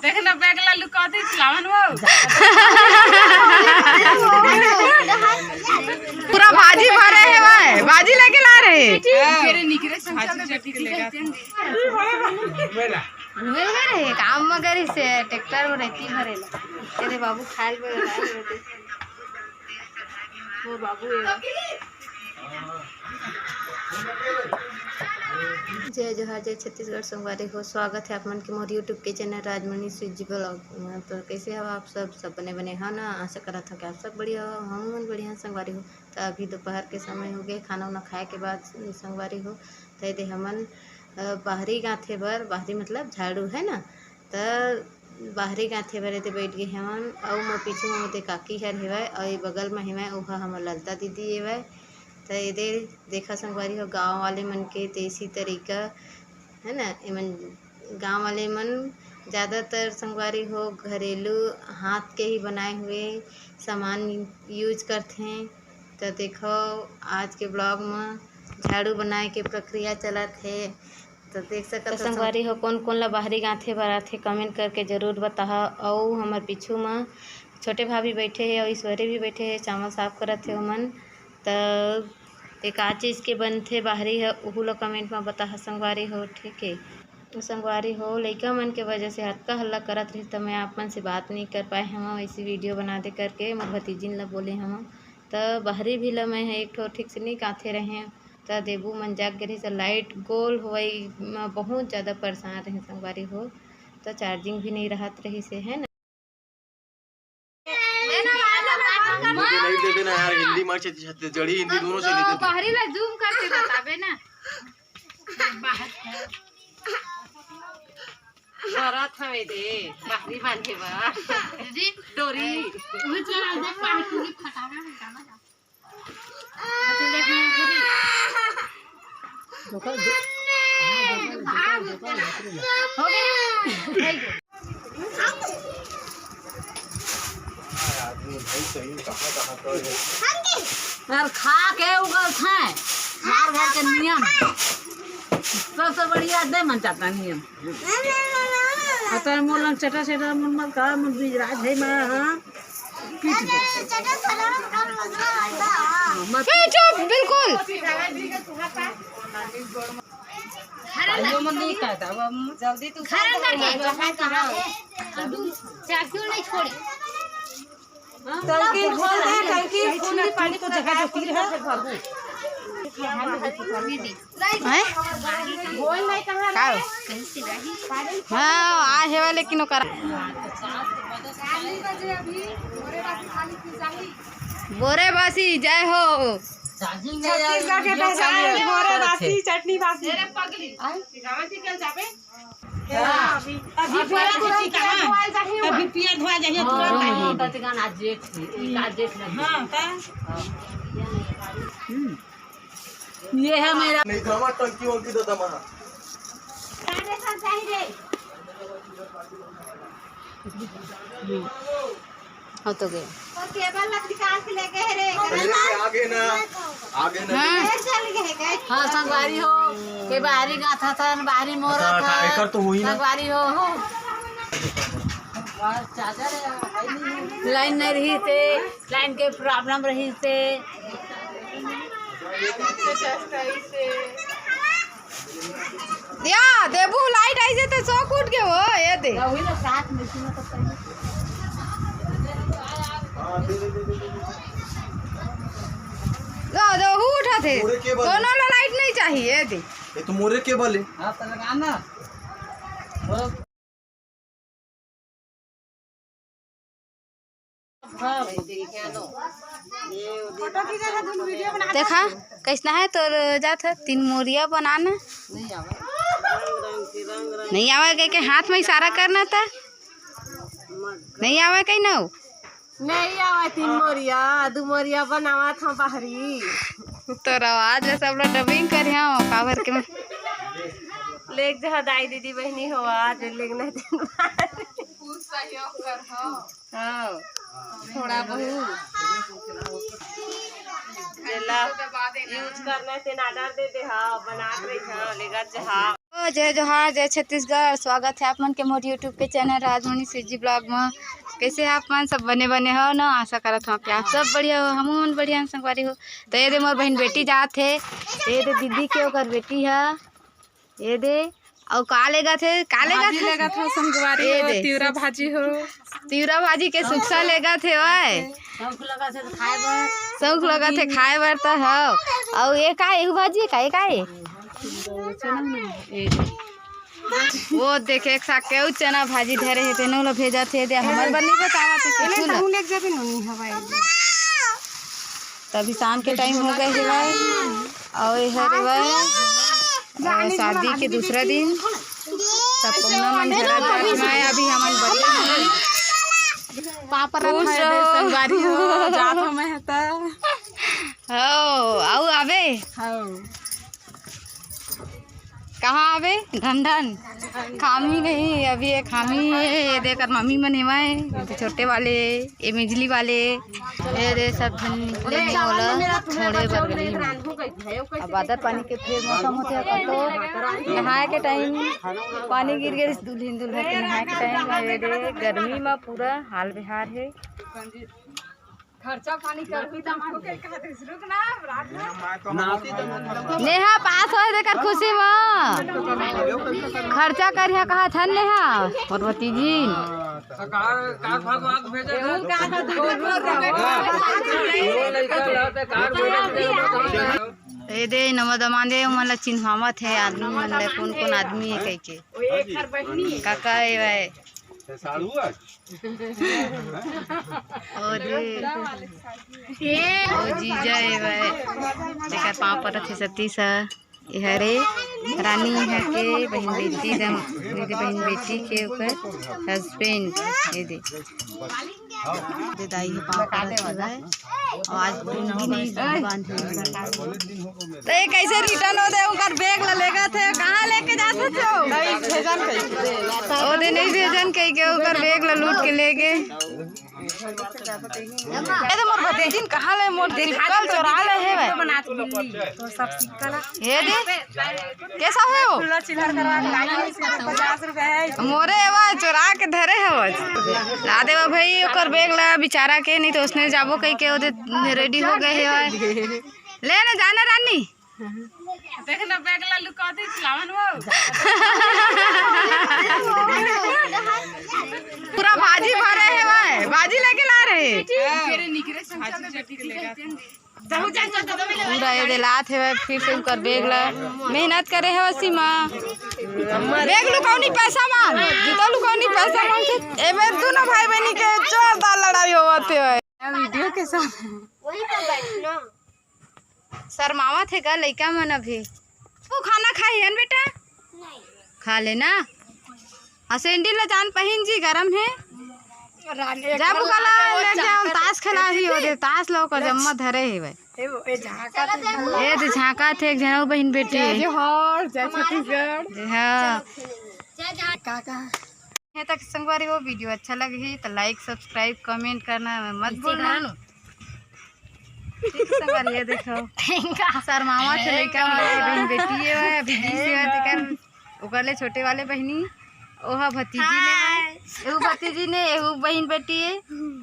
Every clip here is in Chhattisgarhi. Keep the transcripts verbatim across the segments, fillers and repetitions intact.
देखना, बैग ला लुका दे, खिलावन वो। पूरा भाजी भरे हे भाई, भाजी लेके ला रहे। तेरे निकरे संचल में बैठी थी। घूमे गए रहे, काम में गए रहे से, ट्रैक्टर में रहती भरे ला। तेरे बाबू खाल में वो बाबू ये। जय जोहार, जय छत्तीसगढ़ संगवारी हो। स्वागत है आप मन के मोर YouTube के चैनल राजमणि स्वीट जी ब्लॉग में। तो कैसे हो आप सब? सब बने बने हो ना? आशा करत हो कि आप सब बढ़िया हो, हम मन बढ़िया संगवारी हो। तो अभी दोपहर के समय हो गए, खाना उना खाए के बाद संगवारी हो, तो ये दे हमन, अ, बाहरी गांथे बर, बाहरी मतलब झाड़ू है ना, त बाहरी गांथे बर एदे बैठ गे हवन। अउ मोर पीछू म ओदे काकी हर हेवय, अउ ए बगल म हेवय, ओहा हमर ललता दीदी हेवय। त एदे देखा संगवारी हो, गांव वाले मन के देसी तरीका है ना, एमन गांव वाले मन ज्यादातर संगवारी हो घरेलू हाथ के ही बनाए हुए सामान use करथे। त देखो आज के vlog म झाड़ू बनाए के प्रक्रिया चलत हे। तो देख सकत तो हो संगवारी हो, कोन कोन ला बाहरी गांथे बर आथे, comment करके जरूर बताहा। अउ हमर पीछू म छोटे भाभी बैठे हे अउ ईश्वरी भी बैठे हे, चावल साफ करत हे ओमन। त एका चीज के बनथे बाहरी ह, उहू ला comment म बताहा संगवारी हो, ठीक हे। तो संगवारी हो, लइका मन के वजह से अतका हल्ला करत रहिस, त मैं आप मन से बात नइ कर पाए हवं, ऐसी video बना दे करके मोर भतीजिन ला बोले हवं। त बाहरी भी ला मैं ह एक ठो ठीक से नइ गांथे रहें, त देबू मन जाग गे रहिस, त light गोल होवई म बहुत ज्यादा परेशान रहिस संगवारी हो, त charging भी नइ रहत रहिस हे, है ना। मुझे नहीं दे देना यार, हिंदी मत, छत्तीसगढ़ी हिंदी दोनों से दे दे। बाहरी ला zoom करके बताबे ना। करत हवे दे, बाहरी बांधे बर। डोरी। यार, खा के उगल खाए, मार घर के नियम। सबसे बढ़िया दे मन चाहता नियम। अतः मोलन चटा चटा मन मत खा, मन बीज राज है मैं, हाँ। पीट दे। ए, चुप, बिल्कुल। भाइयों मन नहीं कहता, अब हम जल्दी तू खा ले, खा ले। चाकू नहीं छोड़ी। टंकी खोल दे, टंकी फुल्ली पानी को जगह देती है। हैं? का हो? हाँ, आ हेवा लेकिन ओकर। बोरे बासी जय हो। छत्तीसगढ़ के पहचान है बोरे बासी, चटनी बासी। अभी पूरा तुरंत पियर धोआ जाइए, तुरंत हाँ, आई। ततिका ना जेठ थी, ई का जेठ लगी। हाँ, का? हम्म। ये है मेरा। नहीं, खावा टंकी वंकी दादा महा। हो तो गए। तो केबल लग निकाल के ले गए रे। अरे, आगे ना, आगे ना। हाँ। ले चल गए, गए। हाँ, संगवारी हो, के बाहरी गाथा था, बाहरी मोरा था। एकर तो हुई ना। संगवारी हो, हो। लाइन नहीं रही थे, लाइन के problem रही थे। या देबू, लाइट आई जे तो शौक उठ के हो, ये दे। वही ना साथ में सुनो तो पहले। लो, दो हु उठा थे। मोरे केबल। दोनों ला लाइट नहीं चाहिए, ये दे। ये तो मोरे केबल है। हाँ, तो लगाना। देखा, कैसना है तोर जात है, तीन मोरिया बनाना। नहीं आवे के, के हाथ में इशारा करना था। नहीं आवे कहीं ना। नहीं आवे तीन मोरिया, दू मोरिया बनावा था बाहरी। तोर आवाज में सब लोग dubbing करे हो, काबर के मैं लेग जहा दाई दीदी बहनी हो, आज लेग नहीं दिन बाद। कुछ सहयोग कर हो। हाँ, थोड़ा बहुत। जेला use करना है, तेन order दे दे, हाँ, बना के रही, हाँ, लेगा जहा। जय जोहार, जय छत्तीसगढ़। स्वागत है आप मन के मोर YouTube के चैनल राजमणि सिरजी ब्लॉग में। कैसे हैं आप मन? सब बने बने हो ना? आशा करत हूँ कि आप सब बढ़िया हो, हमहू मन बढ़िया हम संगवारी हो। तो ये दे मोर बहन बेटी जात हे, ये दे दीदी के ओकर बेटी है, ये दे। अउ का लेगत हे? का लेगत भाजी हे? लेगत हो संगवारी ये हो, दे। तिवरा भाजी हो। तिवरा भाजी के सुक्सा लेगत हे ओए। शौक लगत हे खाए बर। शौक लगत हे खाए बर त हव। अउ ये का, एहू भाजी हे का? ये का हे? वो देखे एक साग के अउ चना भाजी धरे हे, तेनो ला भेजत हे दे। हमर बर नहीं बतावत हे कुछु ला। तहूँ लेके जाबे नोनी हवाई। तभी शाम के टाइम हो गए हेवय। अउ ये हरे भाई, अ, शादी के दूसरा दिन सब पहुना मन घर आ जात हे। अभी हमन बचे हन। पापा खुश रहो। संगवारी हो, जात हो मैं हता। हो, अउ आबे। हो। कहाँ आबे? ढन ढन। खामी नहीं, अभी ये खामी हे, ये दे एकर मम्मी मन हेवय, ये तो छोटे वाले, ये मेजली वाले, ये दे सब झन निकले हे, ओला छोड़े बर गली में। अब बादर पानी के फेर मौसम होथे, अकन तो नहाए के टाइम पानी गिर गे, दुल्हिन दुल्हा के नहाए के टाइम, ये दे गर्मी में पूरा हाल बेहाल हे। खर्चा पानी करबी त हमको के कहत हस, रुक ना, रात में। नेहा पास होय तेकर खुशी म खर्चा करिहा कहत हन नेहा, मोर भतीजी। कार, कार भागवा के भेजे। ए दे नवा दमांदे, ओमन ला चिन्हावत हे आदमी मन ला, कोन कोन आदमी हे कहिके। काका ए भाई। ओ दे, ओ जीजा ए भाई, जेकर पाँव परत हे सतीश ह। ए हरे रानी इहाँ के बहिन बेटी, दम, मेरी बहिन बेटी के ओकर husband, ए दे। दे दाई ह पाँव परत हे भाई। आज लुंगी नहीं बांधे। तो ये कैसे return हो दे, ओकर bag ला लेगत हे, कहाँ लेके जात हो? नहीं भेजन कहिके। ओ दे नहीं भेजन कहिके, ओकर bag ला लूट के ले गे। ये तो मोर भतीजिन कहाँ ले, मोर सिक्कल चोरा ले हे भाई। ये दे। कैसा है वो? खुला चिल्हर करवा के लाई है, इसका पचास रुपया है। मोरे एवा चोरा के धरे हे वो। ला देवा भाई ओकर bag ला बिचारा के, नहीं तो उसने जाबो कहिके ओदे ready हो गए हे। ले ना जाना रानी। देख ना bag ला लुका दे लावन वो। पूरा भाजी भरे हे भाई, भाजी लेके ला रहे। पूरा ये दे लात हे, फिर से ओकर bag ला मेहनत करे हे वसी माँ। Bag लुकावनी पैसा मांग, जूता लुकावनी पैसा मांग। ए बेर दोनों भाई बहनी के जोरदार लड़ाई होवत हे। Video के साथ। वहीं पर बैठ ना। शर्मावत हे गा लइका मन अभी। तू खाना खाही हन बेटा? नहीं। खा ले ना। आ sandal ला जान पहिन जी, गरम हे। रानी जा बुकाला, ले जाओ, ताश खेला ही हो दे, ताश लो को जम्मा धरे ही भाई। ए वो, ए झांका थे। ए दे झांका थे, एक झन अउ बहिन बेटी हे। जय जोहार, जय छत्तीसगढ़। हाँ। का, का? हे तक संगवारी हो, video अच्छा लगही तो like, subscribe, comment करना मत भूलना। ठीक संगवारी, ये देखो। शर्मावत हे लइका, हमारे बहन बेटी हे, अभी बीस हे, तेकर ओकर ले छोटे वाले बहिनी, ओहा भतीजी ने, एहू भतीजी ने, एहू बहिन बेटी हे।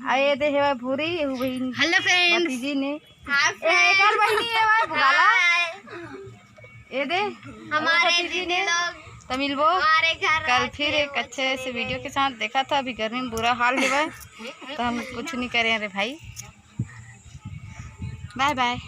आ ये दे हेवय भूरी, एहू बहिन hello friends। भतीजी ने। Hi ए, एकर friends। बहिनी हेवय बुकाला। Hi। ये दे, हमारे भतीजी दीदी ने। लोग तो मिलबो हमारे घर कल आके फिर एक अच्छे से video के साथ। देखा था, अभी गर्मी में बुरा हाल हेवय, तो हम कुछ नहीं करे रे भाई। Bye bye।